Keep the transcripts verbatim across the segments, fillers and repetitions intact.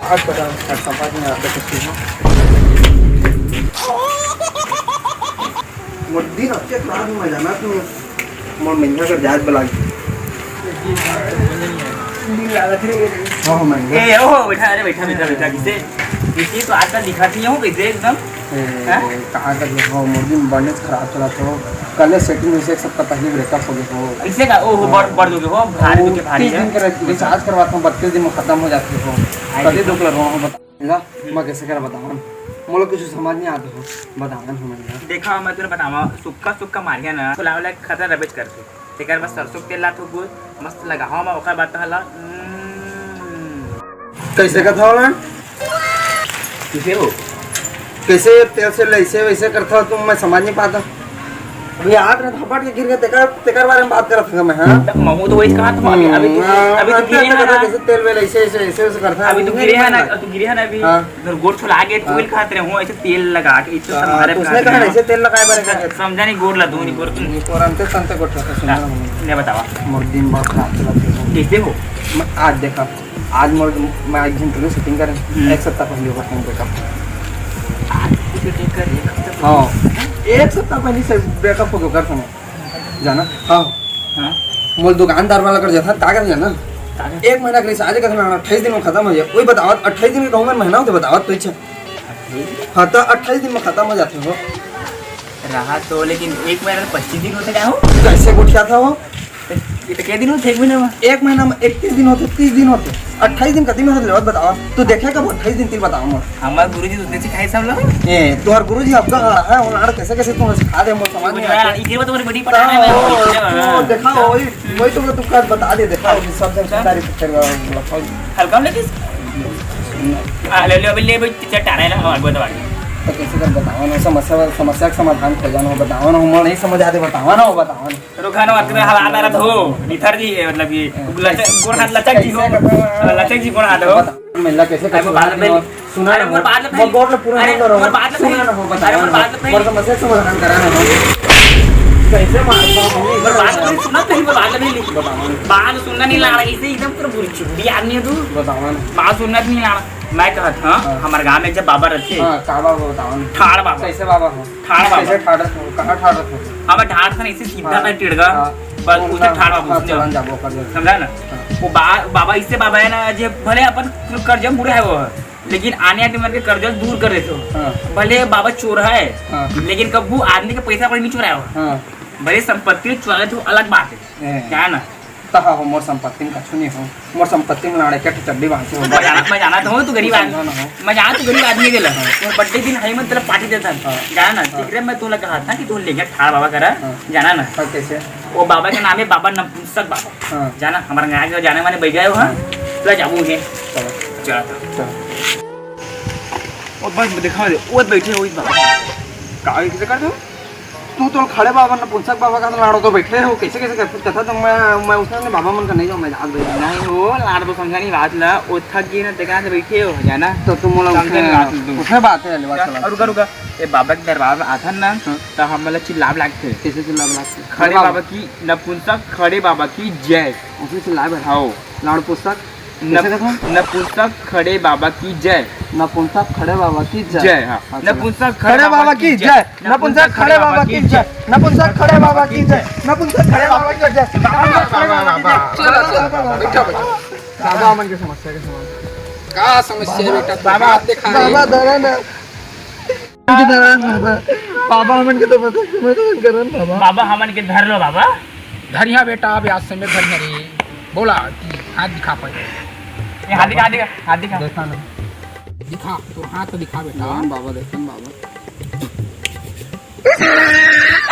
आज पता नहीं, आज समझ नहीं आता कुछ चीज़। मोर दिन अच्छे खराब में जाना तू, मोर महिला कर जात बला। दिन लागत रे। हाँ, हाँ, महिला। ए, ओ, बैठा, अरे, बैठा, बैठा, बैठा, किसे? किसी तो आजकल दिखाती हूँ, कैसे एकदम? ए, हाँ? कहाँ कर हो? मोर दिन बने खराब चला तो। कल सेटिंग में से एक सप्ताह पहले ब्रेकअप हो गया हो। ऐसे का? ओ, हो, हाँ। बड़, बड़ दुखे हो, भारी वो दुखे, भारी तीस है। दिन के रिचार्ज करवाता हूँ, बत्तीस दिन में खत्म हो जाते हो। आई कभी देखो। दुख लग रहा हूँ, बता। ला, मैं कैसे कर बतावन? मोला कुछ समझ नहीं आते हो, बतावन हो मैं। देखा, मैं तुला बतावा, सुक्का सुक्का मारिया ना, फुलावला खतरा रबेच करथे। तेकर बस सरसों के तेल ला थोकू, मस्त लगावा मैं, ओकर बाद तहला, हम्म। कैसे करथा वाला? किसे हो? कैसे तेल से लैसे वैसे करथा तुम, मैं समझ नहीं पाता। अभी आग ना धपट के गिर गए, तेकर, तेकर बारे में बात करत हूँ मैं, हाँ? त महू तो वही कहा था, अभी, अभी तो, हम्म, अभी तो हाँ, गिरे हैं ना। कैसे तेल वेल ऐसे, ऐसे, ऐसे, ऐसे करता है, अभी तो नहीं गिरे हैं ना, करता। अभी तो गिरे हैं ना अभी। हाँ। इधर गोड़ छुला के हाँ। तेल खाते रहे हूँ, ऐसे तेल लगा के, इसे हाँ, संभारे तो उसने कहा ऐसे तेल लगाए बारे का? समझा नहीं, गोड़ ला दूँ, नहीं गोड़। नहीं, गोड़ अंते संते गोड़ छुला, सुना हाँ, नहीं। नहीं बतावा। मोर दिन बहुत खराब चला था। कैसे हो? मैं आज देखा, आज मोर, मैं एक घंटे में सेटिंग करें, हम्म। एक सप्ताह पहले ओकर फोन पे का। आज कुछ सेटिंग कर, एक हफ्ता पहले? हाँ, एक सप्ताह पहले से ब्रेकअप हो गया ओकर संग। जाना? हाँ। हाँ। मोर दुकानदार वाला कर जाता, का कर जाना? का कर? एक महीना के रिचार्ज करना, अट्ठाईस दिन में खत्म हो जाए। वही बतावत, अट्ठाईस दिन के कहूँ मैं महीना होते बतावत, तो इच्छा। अट्ठाईस? हाँ, तो अट्ठाईस दिन में खत्म हो जाते हो। रहा तो, लेकिन एक महीना तो पच्चीस दिन होते का हो? कैसे गोठिया था वो? ये तो कै दिन होते एक महीना में? एक महीना में इकतीस दिन होते, तीस दिन होते, अट्ठाईस दिन कति में होते, लेवत बताओ। तू देखे कब अट्ठाईस दिन, तीन बताओ मोर। हमार गुरुजी दूसरे से खाए सब लोग। ए, तोहर गुरुजी आपका है, वो लाड़ कैसे कैसे तुम सिखा दे, मोर समझ नहीं कुछ आता। ना, इधर तुम्हारी बड़ी पठान है, ओ, मैं ओ, देखा, वही, वही तुमने तुमका बता दे, देखा, अभी सब जन तारीफ कर रहा हूँ। हल्का में लेकिन आ, ले, ले, अभी ले, भाई, चल, टारा है ना, हमारे को तो आगे। तो कैसे कर बताओ ना, समस्या, समस्या का समाधान खोजा ना, बताओ ना, हम नहीं समझ आते, बताओ ना, बताओ ना। रुका ना, अतने हला दरद हो, निथर जी, मतलब कि लचक, गोड़ हाथ लचक जी हो, कैसे करता है? लचक जी गोड़ हाथ हो। बता, महिला कैसे अरे, वो कैसे बात करती नहीं। हो? सुना अरे, ना वो हो। बात नहीं। वो गोड़ में पूरा अरे, नहीं करो। वो बात नहीं। सुना ना हो, बताओ अरे, वो ना। बात नहीं। और समस्या समाधान करा ना हो। कैसे मार, मार, वो बात नहीं सुना, तेरी वो बात नहीं। बताओ ना। बात सुनना नहीं ला रहा, इसे एकदम पूरा बुरी चुप्पी आदमी है तू। बताओ ना। बात सुनना नहीं ला रहा। मैं कहत हाँ, हाँ। हमारे गांव में जब बाबा रहते, हाँ, का बाबा बताओ ना। ठाड़ बाबा। कैसे बाबा हो? ठाड़ बाबा। कैसे ठाड़ हो? कहाँ ठाड़ हो? हमें ठाड़ से नहीं, सीधा हाँ। था टिड़गा। हाँ। बस वो उसे ना, ठाड़ बाबा हाँ, बोलते हैं। चलन जाबो कर दे। समझा ना? हाँ। वो बा-, बाबा इससे बाबा है ना, जे भले अपन कर्जा मुड़े है वो, लेकिन आने आने मन के कर्जा दूर कर देते हो। हाँ। भले बाबा चोर है, हाँ। लेकिन कबू आदमी के पैसा कोई नहीं चुराया हो। हाँ। भले संपत्ति चुरा लेते हो, अलग बात है। हैं। क्या है ना? तहा हो, मोर संपत्ति में कछु नहीं हो। मोर संपत्ति में लाड़े के चड्डी बांधे हो। मैं जाना, मैं जाना तो हूँ, तू गरीब समझा आदमी। ना हो। मैं जाना, तू गरीब आदमी के ला। हाँ। तोर बर्थडे दिन है, मैं तेला पार्टी देता हूँ। हाँ। जाना ना, हाँ। ठीक है, मैं तोला कहा था कि तू लेके ठाड़ बाबा करा। हाँ। जाना ना। हाँ, कैसे? वो बाबा के नाम है बाबा नपुंसक बाबा। हाँ। जाना, हमारे यहाँ के जाने माने बैठ गए हो, हाँ? हाँ। तो जाबू है। चलो। चला था। चलो। वो बस दिखा दे, वो बैठे हो इस बाबा। का, कैसे कर दो? तू तो खड़े बाबा नपुंसक बाबा का लाड़ो तो बैठे हो, कैसे, कैसे कर सकता था? तो मैं, मैं उसने बाबा मन का नहीं जाऊँ, मैं जात भाई। नहीं हो, लाड़ तो समझा नहीं बात ला, वो थक गए ना, ते कहाँ से बैठे हो, जाना। तो तुम बोला समझा उसने, नहीं बात तुम। उसने बात है, ले बात क्या? चला। रुका, रुका। ए बाबा के दरबार में आथन ना, हाँ। तो हम मतलब चिल्लाब लागथे। कैसे चिल्लाब लागथे? खड़े बाबा। बाबा की, नपुंसक खड़े बाबा की जय। उसने चिल्लाब है। हाँ। लाड़ पुस्तक। नप-, कैसे देखो? नपुंसक खड़े बाबा की जय। नपुंसक खड़े बाबा की जय। जय, हाँ। हाँ, चलो। नपुंसक खड़े बाबा की जय। नपुंसक खड़े बाबा की जय। नपुंसक खड़े बाबा की जय। नपुंसक खड़े बाबा की जय। बाबा, बाबा, बाबा। चलो, चलो, बाबा, बैठो, बैठो। बाबा, हमन के समस्या के समाधान। का समस्या है बेटा? बाबा, हाथ दिखा। बाबा, दया ना। बाबा, हमन के तो मदद, मदद करन बाबा। बाबा, हमन के धर लो बाबा। धरिया बेटा, अब आज से मैं धरिया रे। बोला कि हाथ दिखा पहले। ये हाथ दिखा, हाथ दिखा, हाथ दिखा। देखा ना। दिखा, तोर हाथ तो दिखा बेटा। देखन बाबा, देखन बाबा।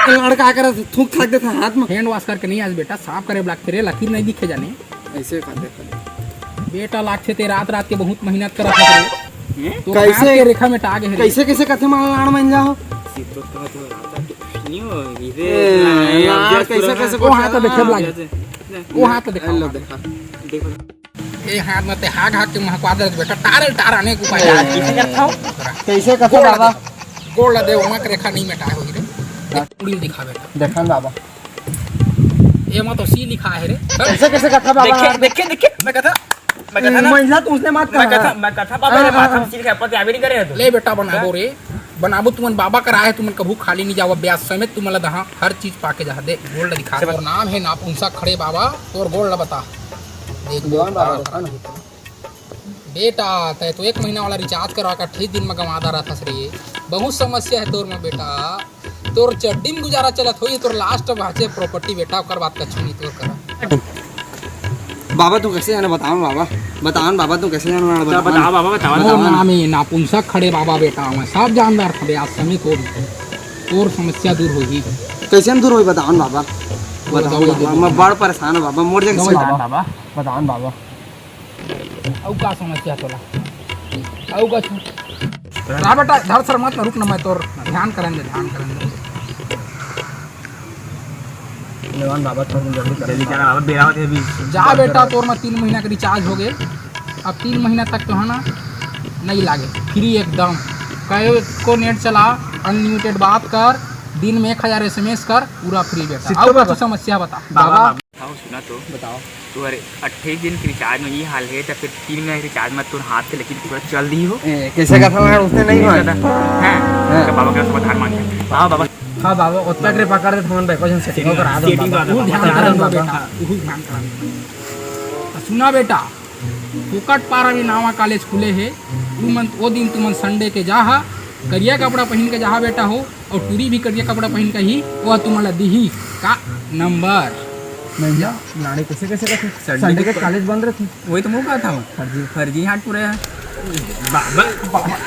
ये लड़का का थूक थाक देता हाथ में। हैंड वॉश करके नहीं आज बेटा, साफ करे ब्लॉक तेरे लकीर नहीं दिखे जाने। ऐसे कर दे, कर दे। बेटा लागथे ते रात रात के बहुत मेहनत करत हस रे। हैं? तो कैसे? हाथ के रेखा में टागे हे रे। कैसे, कैसे कथे माला लाड़ मान जाओ? सीतो तो तो रात रात के नहीं हो, इधर ए, ना, ये लाड़ just कैसे, पूरा कैसे वो हाथ तो देखे लागे। वो हाथ तो देखा, लो, वो हाथ। देखा। देखो। ए हाथ में ते हाग हाग के महकवा दे बेटा, टारे टार आने को पाया। कैसे करता हो? कैसे कथा बाबा? गोड़ ला दे, वहाँ के रेखा नहीं मिटा हो रे। हाँ। उड़ी दिखा बेटा। देखन बाबा। ये मत तो सी लिखा है रे। कैसे, कैसे कथा बाबा? देखे, देखे, देखे, मैं कथा। मैं कथा ना, महिला तो उसने मत मैं कहा। कथा, मैं कथा बाबा रे, हाँ, माथा हाँ। में सिर के पति आवे नहीं करे है तू। ले बेटा, बनाबो रे, बनाबो। तुमन बाबा करा है, तुमन कभू खाली नहीं जावा। ब्याज समेत तुमन ला दहा, हर चीज पाके जाहा। दे, गोड़ ला दिखा। तोर नाम है नापुंसक खड़े बाबा, तोर गोड़ ला बता। देख, देवान बाबा, बाबा। देखा ना। बेटा, तै तो एक महीना वाला रिचार्ज करवा के अट्ठाईस दिन में गंवा डारथस रे। बहुत समस्या है तोर में बेटा। तोर चड्डी में गुजारा चलत होई, तोर लास्ट बाचे प्रॉपर्टी बेटा, ओकर बाद कछु नहीं तोर करा। बाबा, तू कैसे जाना, बताओ ना बाबा, बताओ ना बाबा, तू कैसे जाना, बताओ ना। बताओ बाबा, बताओ ना। मोर नाम है नापुंसक खड़े बाबा बेटा, मैं सब जानदार था ब्याज समेत हो भी। तोर समस्या दूर होगी। कैसे हम दूर होई, बताओ ना बाबा, बताओ दवाई बाबा, दे दो। मैं बड़ परेशान हूँ बाबा, मोर जगह दवाई से दे दो। बाबा, बताओ ना बाबा। अउ का समस्या तोला? अउ का छु-, रहा बेटा, धर सर मत ना, रुक ना, मैं तोर ध्यान करन दे, ध्यान करन दे। लेवान बाबा, थोड़ा जल्दी कर। जल्दी करा बाबा, बेरा होत हे अभी। जा बेटा, तोर में तीन महीना के रिचार्ज हो गए, अब तीन महीना तक तो है ना, नहीं लागे, फ्री एकदम। कई को नेट चला, अनलिमिटेड बात कर, दिन में एक हजार एसएमएस कर, पूरा फ्री बेटा। सिद्धू अब बाबा। कुछ समस्या बता बाबा, बाबा। बाबा। हाँ, सुना तो। बताओ। तोर अट्ठाईस दिन के रिचार्ज में ये हाल है, तो फिर तीन महीना के रिचार्ज में तोर हाथ से लेकिन पूरा चल दी हो। ए, कैसे कथा है, उसने नहीं नहीं माना। ज्यादा। हाँ, हाँ। तो बाबा का समाधान मांग ले। हाँ, बाबा। हाँ, बाबा, उतना कृपा कर दे, तुमन बैको जन सेटिंग करा दो, सेटिंग बाबा। करा दो, तू ध्यान बाबा। करा दो, बेटा, तू ध्यान करा दो। सुना बेटा, फोकट पारा भी नावा कॉलेज खुले हे, तुमन, वो दिन तुमन संडे के जाहा, करिया कपड़ा पहन के जाहा बेटा हो, और टूरी भी करिया कपड़ा पहन के ही, वो तुमन ला दीही का नंबर। नहीं जा, नानी कैसे, कैसे, कैसे? संडे संडे के के कॉलेज बंद रहती। वही तो मैं कहता हूँ। फर्जी। फर्जी हाथ पूरे हैं। बाबा, बाबा।